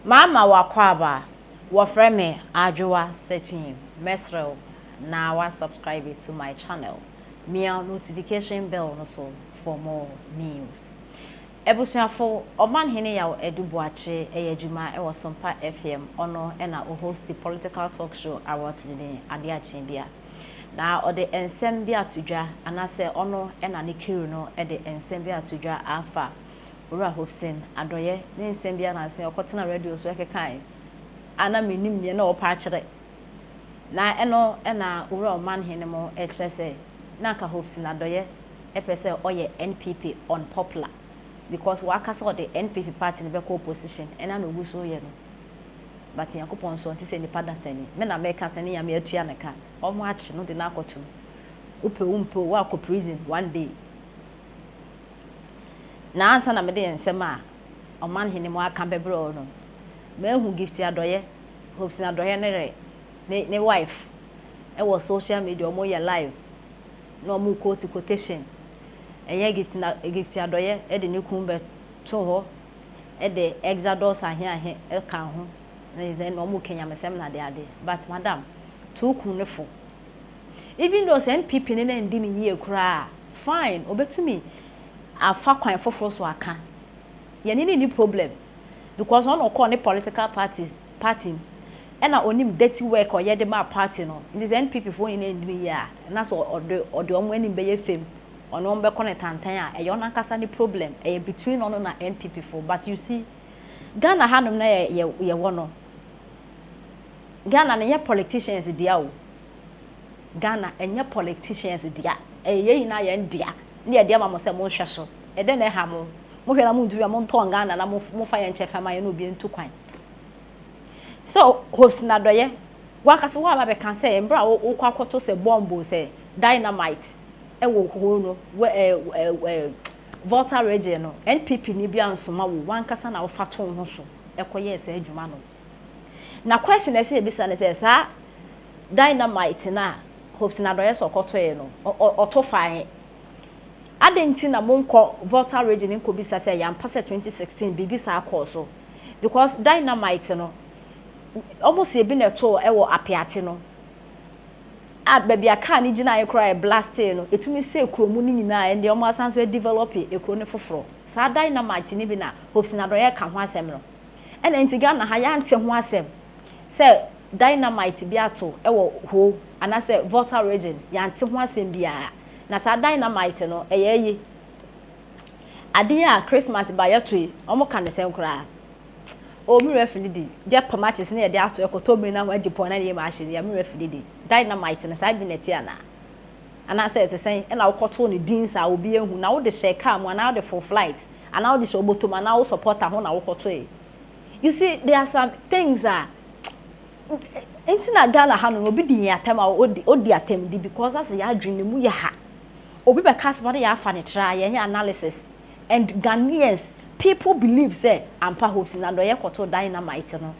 Mama w'akwaaba, wɔfrɛ me Adwoa Sekyim, mɛsrɛ wo na wa subscribe to my channel, mia notification bell no so for more news. Abusuafo, Ɔmanhene Yaw Adu Boakye yɛ adwuma wɔ Sompa FM, ɔno na o hosti political talk show a wɔato ne din Ade Akyee Bia. Na ɔde nsɛm bi ato dwa anaasɛ ɔno na ne crew no de nsɛm bi ato dwa afa Owura Hobson adɔeɛ ne nsɛm bi ananse ɔkɔtena radio so kekae a na mennim deɛ na ɔrepɛ akyerɛ. Na ɛno na Owura Ɔmanhene mo rekyerɛ sɛ na anka Hobson adɔeɛ pɛ sɛ ɔyɛ NPP unpopular because waka sɛ ɔde NPP party no bɛkɔ opposition ɛna na ɔgu so reyɛ no. But Nyankopɔn nso ɔnte sɛ nipa dasani. Me na meka sɛ ne Nyame atua ne ka. Wɔn akye no de no akɔto mu. Wopɛ o wompɛ o woakɔ prison one day. Na ansa na mede nsɛm a ɔman hene mu aka bɛbrɛ wo no, mahu Gifty Adɔeɛ, Hobson Adɔeɛ ne yere, ne ne wife wɔ social media, wɔyɛ live na wɔn quote quotation. Ɛnyɛ Gifty na Gifty Adɔeɛ de ne kun bɛto hɔ de Exodus aheahe ka ho na na wɔn reka nyamesɛm na ade ade. But madam, to wo kun no fo. Even though sɛ NPP ne no andi no yie koraa a, fine, obetumi afa kwan foforɔ so aka. Yɛne no nni problem because ɔno ɔkɔɔ ne political parties party mu ɛna onim dirty work ɔyɛ de maa party no. Nti sɛ NPP foɔ ne no andi no yie a, na sɛ ɔde ɔde wɔn anim bɛyɛ fam, ɔne wɔn bɛkɔ no tantan a, ɛyɛ ɔno ankasa ne problem. Ɛyɛ between ɔno na NPP foɔ. But you see, Ghana hanom na yɛ yɛ yɛwɔ no, Ghana no nyɛ politicians dea o. Ghana ɛnyɛ politicians dea. Ɛyɛ yɛn nyinaa yɛn dea. Ne yɛde ama mo sɛ monhwɛ so. Ɛdɛn na ɛha mo? Mohwɛ na montumi a montɔn Ghana na momfa yɛn kyɛfa ma yɛn na obi ntu kwan. Sɛ Hopes Nadɔyɛ, wankasa woaba bɛka sɛ mmerɛ a wokɔ akɔto sɛ bomb o sɛ dynamite ɛwɔ hoo no wɛ ɛ ɛ Volta region no, NPP ni bi ansoma wo, wankasa na wofa too ho so ɛkɔyɛɛ saa adwuma no. Na question a ɛsɛ yɛbisa ne sɛ, saa dynamite no a Hobson Adɔeɛ sɛ ɔkɔtɔeɛ no, ɔtɔ faa he? Adɛn nti na monkɔ Volta region nkɔbisa sɛ ɛyɛ ampa sɛ 2016 biribi saa kɔɔ so? Because dynamite no, wɔn se ebi na ɛtoo wɔ Apeate no, a baabi a car no gyinaeɛ koraa a ɛblastee no, ɛtumi sɛe kuro mu no nyinaa, ɛndeɛ wɔn asan nso adevelop ekuro no foforɔ. Saa dynamite no bi na Hobson Adɔeɛ ka ho asɛm no. Ɛna nti Ghana ha yɛante ho asɛm sɛ dynamite bi ato wɔ Ho anaasɛ Volta region, yɛante ho asɛm biara. Na saa dynamite no ɛyɛ ayi. Adeɛ a Christmas ba yɛto yi, wɔn ka ne sɛn koraa? Oh, me werɛ afi ne din. Gye pam akye sɛ na yɛde ato ɛkɔtɔ mmiri na ho agye pɔn na ne yam ahye no, me werɛ afi ne din. Dynamite no saa bi na ɛte anaa? Anaasɛ ɛte sɛn ɛna wokɔtoo ne din saa obi anhu na wode hyɛɛ car mu anaa wode foo flight anaa wode hyɛ wo bɔtɔ mu anaa wo supporter ho na wokɔtoe. You see there are some things a nti na Ghana ha no obi di yɛn atɛm a odi odi atɛm di because asɛ yɛn adwene no mu yɛ ha. Obi bɛka asɛm a na yɛafa ne tra yɛnyɛ analysis and Ghanaians people believe sɛ ampa Hopes Nadɔyɛ kɔtoo dynamite no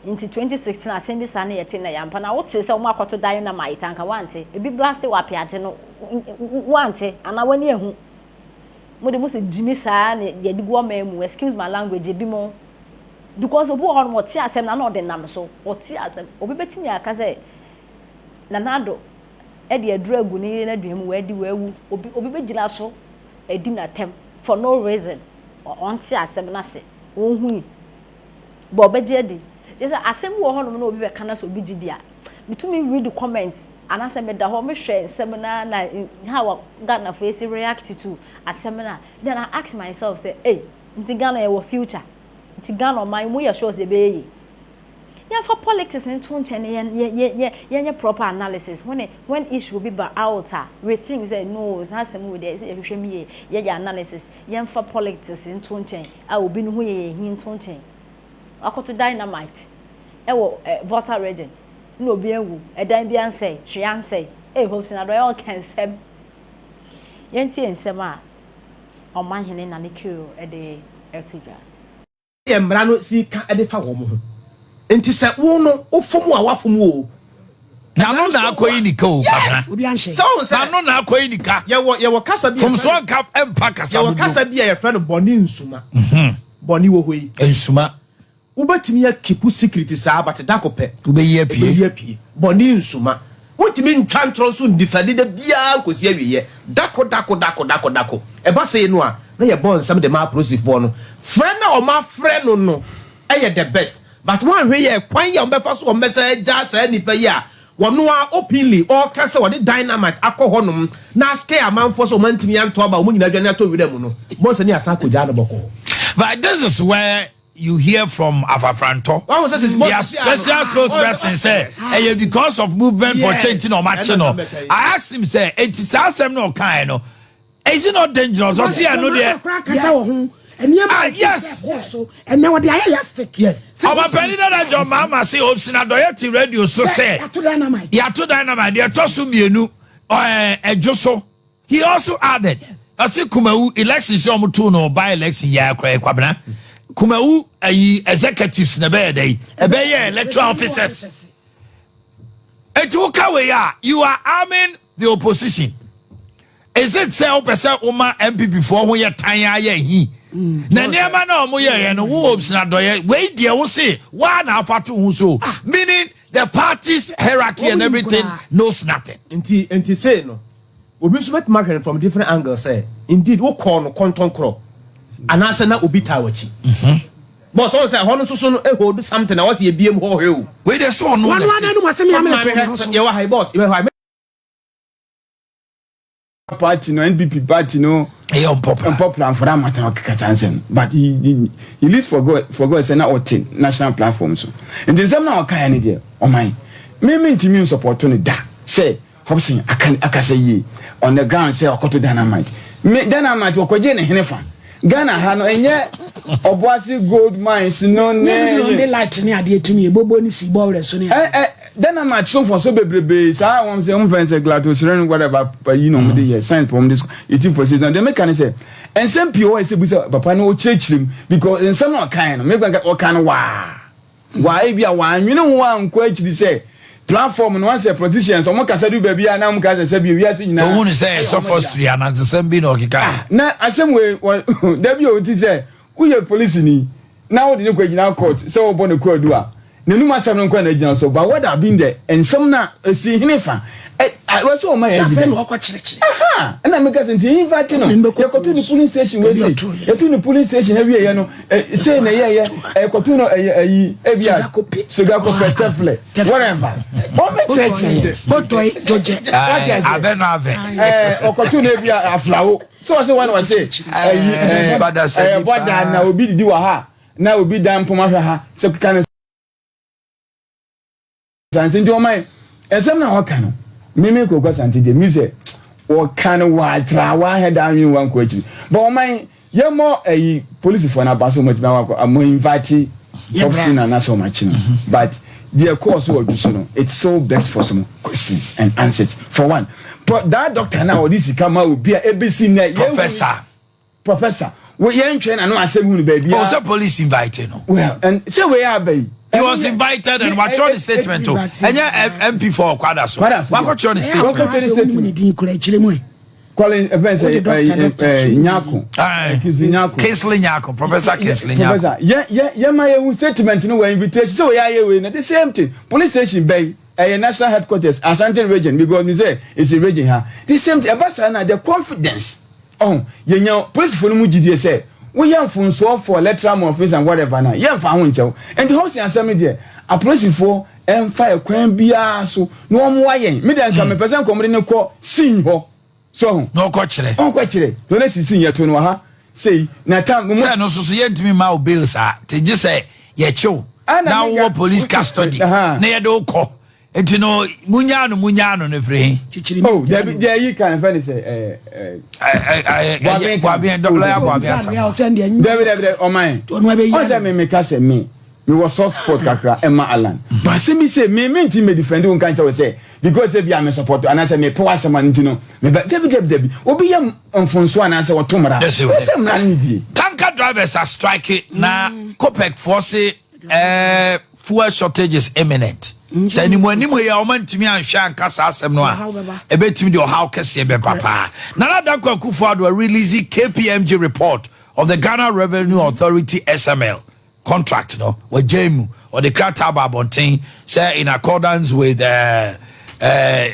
Nti 2016 asɛm bi saa na yɛte nnɛ yi ampa na wotee sɛ wɔn akɔto dynamite anka woante? Ebi blaste wɔ apeate no woante anaa w'ani ahu? Mo de mo sɛ gyimi saa na yɛde gu ɔman mu excuse my language ebi mo because obi wɔ hɔ nom ɔte asɛm na na ɔde nam so ɔte asɛm obi bɛtumi aka sɛ Nana Addo ɛde aduru agu ne yere n'aduan mu wadi wawu obi obi bɛgyina so adi n'atɛm for no reason ɔnte asɛm no ase ɔnhui. Bɔ ɔbɛgye adi. Kyerɛ sɛ asɛm bi wɔ hɔnom na obi bɛka na sɛ obi gye di a, metumi read comment anaasɛ meda hɔ mehwɛ nsɛm no ara na how Ghanafoɔ asi react to asɛm no a, then I ask myself sɛ, ei, nti Ghana yɛwɔ future? Nti Ghana ɔman yi moyɛ sure sɛ ɛbɛyɛ yie? Yɛmfa politics nto nkyɛn na yɛnyɛ proper analysis. When, when issue bi ba out a, we think sɛ no, saa asɛm wei deɛ ɛsɛ yɛhwehwɛ mu yie, yɛyɛ analysis. Yɛmfa politics nto nkyɛn. a obi no ho yɛ yɛn hi nto nkyɛn. Wakɔto dynamite wɔ Volta region na obi anwu, ɛdan bi ansɛe, hwee ansɛe. Ei Hobson Adɔeɛ ɔka nsɛm. Yɛntie nsɛm a Ɔmanhene Nane Kiro de reto dwa. Yɛ mmara no si ka de fa wɔn ho. Nti sɛ wo no wo fom a wafom wo o. N'ano na akɔyi ne ka o Kwabena. Yes. Sɛ wohu sɛ. N'ano na akɔyi ne ka. Yɛwɔ yɛwɔ kasa bi a yɛfrɛ no. Mfomsoɔ nka mpa kasa Yɛwɔ dodo. kasa bi a yɛfrɛ no bɔne nsuma. Bɔne wɔ hɔ yi. Nsuma. Wobɛtumi akeep secret saa, but da ko pɛ wobɛyi apie. Ɛbɛyi apie. Bɔne nsuma, wontumi ntwa ntorɔ nso ndifɛde da biara nkɔsi awieɛ. Dako dako dako dako dako ɛba sei no a, na yɛbɔ nsɛm de ma apolisifoɔ no frɛ na ɔma frɛ no, ɛyɛ the best, but woanhwɛ yɛ kwan yɛ ɔmbɛfa so, ɔmbɛsɛ agya saa nnipa yi a wɔno a openly ɔka sɛ wɔde dynamite akɔ hɔnom na aske amanfoɔ sɛ ɔmantumi anto aba, ɔmo nyinaa dwane atɔ wira mu no bɔnsɛ ne asan akɔgyaa no bɔkɔɔ. But this is where you hear from Afafranto. Wahu sɛ sisi- Their special spokesperson sɛ ɛyɛ because of Movement for Change na ɔmo akye no. I asked him sɛ eti saa asɛm na ɔkae no, is it not dangerous? Ɔsi ɛno deɛ. Kasa wɔ ho nneɛma. Ah, yes. So ɛnɛ wɔde ayɛ yardstick. Ɔmapɛni dada John Mahama se Hopeson Adorye te radio so sɛ yàtò dynamite. Yàtò dynamite deɛ ɛtɔ so mmienu ɛdwo so. He also added, ɔsi Kumawu election sɛ ɔmo to no by election yɛ akora Kwabena Kumawu ayi executives na ɛbɛyɛ dɛ ɛbɛyɛ electoral officers. Eti woka wei a, you are arming the opposition. Is it sɛ wopɛ sɛ woma NPP foɔ ho yɛ tan ayɛ hi na nneɛma na ɔmo yɛyɛ no wo Hopeson Adorye wei deɛ, wo se waa na afa to ho so, meaning the party's hierarchy and everything knows nothing. Nti sei no, obi nso bɛtumi ahwɛ no from different angle sɛ indeed wokɔɔ no kɔntɔnkorɔ anaasɛ na obi taa w'akyi. Bɔs ɔn sɛ ɛhɔ no nso so no ɛhold something na wɔsɛ yɛbiem hɔ hwɛ o. Wei deɛ so ɔno Wɔn na wɔn se anum asɛm yɛ amena to ne ho so. Yɛwɔ ha yi, boss, yɛwɔ ha yi. Party no, NPP party no. Ɛyɛ unpopular. Unpopular for that matter. Ɔkeka saa nsɛm, but he least forgot sɛ na ɔte national platform so. Nti nsɛm na ɔkaeɛ no deɛ, ɔman me ntumi nsupport no da sɛ Hobson aka akasa yie on the ground sɛ ɔkɔto dynamite. Me dynamite ɔkɔgye ne hene fa Ghana ha no, ɛnyɛ Ɔboase Gold Mines no. Ne ne ne light ne adeɛ tumi ebobo ne si bɔɔlɛ so ne. Ɛ dynamite so fɔ so bebrebe saa. Wɔn sɛ wɔn fɛn sɛ glatoseren whatever yi na wɔn de yɛ science wɔn de 18% na deɛ meka ne sɛ nsɛm pii wɔ ɛsɛ busa papa no ɔkyerɛkyerɛ mu, because nsɛm na ɔkan no meka ɔkan no waa waa ebi a wɔanwene ho ankɔ akyiri sɛ platform no wɔn sɛ politicians wɔn kasa du baabi a na wɔn kasa sɛ bi ewiase nyinaa. Ohun sɛ ɛsɔfo siri anansesɛm bi na ɔkeka. Na asɛm wei wɔ dabi o ti sɛ woyɛ polisi ni na wode ne kɔ gyina court sɛ wɔbɔ ne kɔadu a, n'anum asɛm no nkɔ na gyina so. But what have been the nsɛm na esi hene fa ɛ wɔ sɛ ɔma yɛ Afei na evidence. ɔkɔ kyerɛkyerɛ. Aha, ɛna meka sɛ nti invite no. Ne mbɛkɔ Yɛkɔto ne polling station wei Ebi sei. ɔto yɛ. Yɛto ne polling station awie yɛ no ɛ sei na yɛyɛ ɛkɔto no ɛyɛ ɛyi ebi a Sogakope. Sogakope, Tɛflɛ, Tɛflɛ. whatever, wɔn bɛ kyerɛkyerɛ yɛ. Bɔtɔyi jɔjɛ. Wate ase? Abɛ no avɛ. Ɔkɔto no ebi a aflawo so ɔsɛ wɔn wɔsɛ ɛyi Bada sɛ ɛyɛ nipa. bɔda na obi didi wɔ ha na obi dan mpoma hwɛ ha sɛ keka ne sanse. Nti ɔman nsɛm na ɔka no, mímí koko Asante deɛ mi sɛ ɔka no watra wahɛ da anwene wa nkɔ akyiri, but ɔman yɛmmɔ ɛyi polisifoɔ no aba so ɔmo atumi awakɔ ɔmo invite Hobson anaasɛ ɔmo akyi no. But deɛ kɔɔ so wɔ dwo so no, it still begs for some questions and answers. For one, but that doctor na ɔde sika ma obi a ebesi nnɛ Professor. Professor wo yɛn twɛn na no asɛm hu no baabi. O sɛ police invite no. Well, and sɛ wei aba yi. He was invited and watwerɛ ne statement o. Ɛnyɛ MP for Kwada so. Kwada so. Wakɔtwerɛ ne statement. Wakɔtwerɛ ne statement. Ne din kura akyire mu ɛ. Colin ɛfɛn sɛ Wode doctor, doctor, Nyako. Aye. Kingsley Nyako. Kingsley Nyako, Professor Kingsley Nyako. Professor yɛ ma yɛ hu statement no wɔ invitation sɛ wɔyɛ ayɛ wei na the same thing police station bɛyi ɛyɛ national headquarters, Ashanti Region, because mi sɛ it's a region ha. The same thing ɛba saa na the confidence ɔhun yɛnya polisifoɔ no mu gyidie sɛ woyɛ mfonsoɔ for electoral office and whatever na yɛmfa ho nkyɛw. Nti Hobson asɛm no deɛ, apolisifoɔ ɛmfa ɛkwan biara so na wɔn wa yɛn. Mi deɛ nka mepɛ sɛ nkɔmɔde ne kɔ sin hɔ so ho. Na ɔkɔ kyerɛ. Ɔnkɔ kyerɛ to ne sisi yɛ to no wɔ ha sei na tam. Sɛ no nso so yɛntumi ma wo bail saa te gye sɛ yɛkyew Ɛna na meka- wowɔ police custody na yɛde wo kɔ. Nti no munyaa no firi he? Kyikyiri. Oh, dabi deɛ yi kan fɛn sɛ ɛɛ ɛɛ. Buaben, Buaben, lɔya Buaben Asam. Dabi dabi dabi, ɔman Ɔno abɛyi. Ɔn sɛ mi ka sɛ mi wɔ soft spot kakra ɛma Alan, but asɛm bi sɛ mi nti mi defend wo nka nkyɛn wɔ sɛ because ebi a mi support anaasɛ mi pɛ w'asɛm a nti no mi bɛ. Dabi dabi dabi, obi yɛ mfonso anaasɛ wɔto mmara Yes, sir. wɔsɛ mmara no die. Tanker drivers are striking na Copec foɔ se fuel shortage is imminent. Sɛ animu animu yi a wɔn ntumi anhwɛ anka saa asɛm no a, Ɔhaw bɛba. Ebetumi de ɔhaw kɛseɛ bɛba paa. Nana Danko Akufo-Addo release KPMG report of the Ghana Revenue Authority SML. contract no wagyae mu. Ɔde krataa aba abɔnten sɛ in accordance with uh, uh,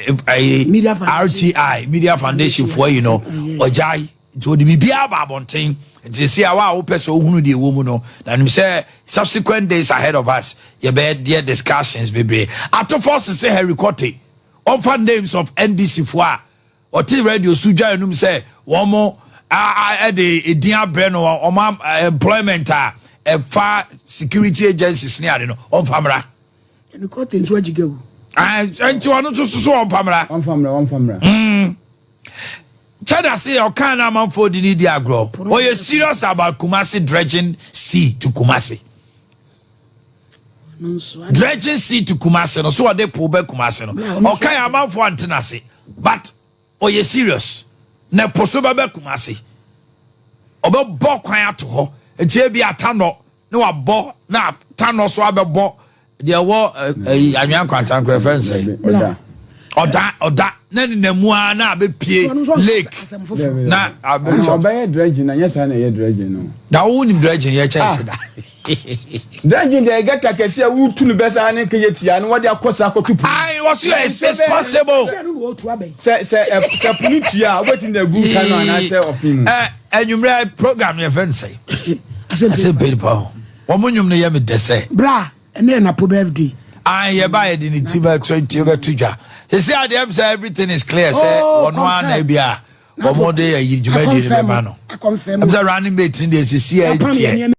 Media Foundation. RTI Media Foundation foɔ yi no ɔgyae nti ɔde biribiara aba abɔnten nti sɛ awa a wopɛ sɛ wohunu deɛ ɛwɔ mu no na nim sɛ subsequent days ahead of us yɛbɛyɛ deɛ discussions bebree. Ato Forson sɛ Harry Quartey ɔmfa names of NDC foɔ a ɔte radio so dwa anum sɛ wɔn de edin abrɛ no wɔn employment a ɛfa security agencies ne ade no ɔmfa mmra. Henry Quartey nso agyiga o. Nti ɔno nso so ɔmfa mmra. Ɔmfa mmra, ɔmfa mmra. Cheddar se ɔkaa na amanfoɔ di ne di agorɔ. Ɔyɛ serious about Kumasi dredging sea to Kumasi. Dredging sea to Kumasi no so ɔde po bɛ Kumasi no. Ɔka yɛ amanfoɔ ante n'ase but ɔyɛ serious na po so bɛbɛ Kumasi. Ɔbɛbɔ kwan ato hɔ nti ebi atanɔ na wabɔ na atanɔ so abɛbɔ deɛ ɛwɔ ɛyi anwea nkwantankora ɛfɛ nsɛn. Ɔda. Ɔda ɔda na nenam mu ara na abɛpie lake na abɛtɔ. Ɔbɛyɛ dredging na nyɛ saa na ɛyɛ dredging no. Na wo nim dredging yɛ kyɛn se da. Dredging deɛ gata kɛse a wotu no bɛsa ne nkɛyɛ tia no wɔde akɔ saa akɔto po. Ayi wɔso yɛ it's possible. Sɛ sɛ sɛ po no tua a wobɛtumi de agu ta no anaasɛ ɔfe mu. Ɛ anwummerɛ program yɛ fɛn sɛ. Asɛ mpanyinfoɔ ho wɔn nnwom no yɛ me dɛ sɛ. Bra ɛnɛ yɛ napo birthday. Ayi yɛ ba yɛ de ne ti bɛ to ti bɛ to dwa. Sisi adeɛ m sɛ everything is clear sɛ Oh, wɔn ara na confirm. ebi a wɔn de ayi dwumadie no bɛ ma no. Akɔnfɛm. Ɛm sɛ running mate deɛ sisi yɛ Yapam yɛ deɛ. nneɛma.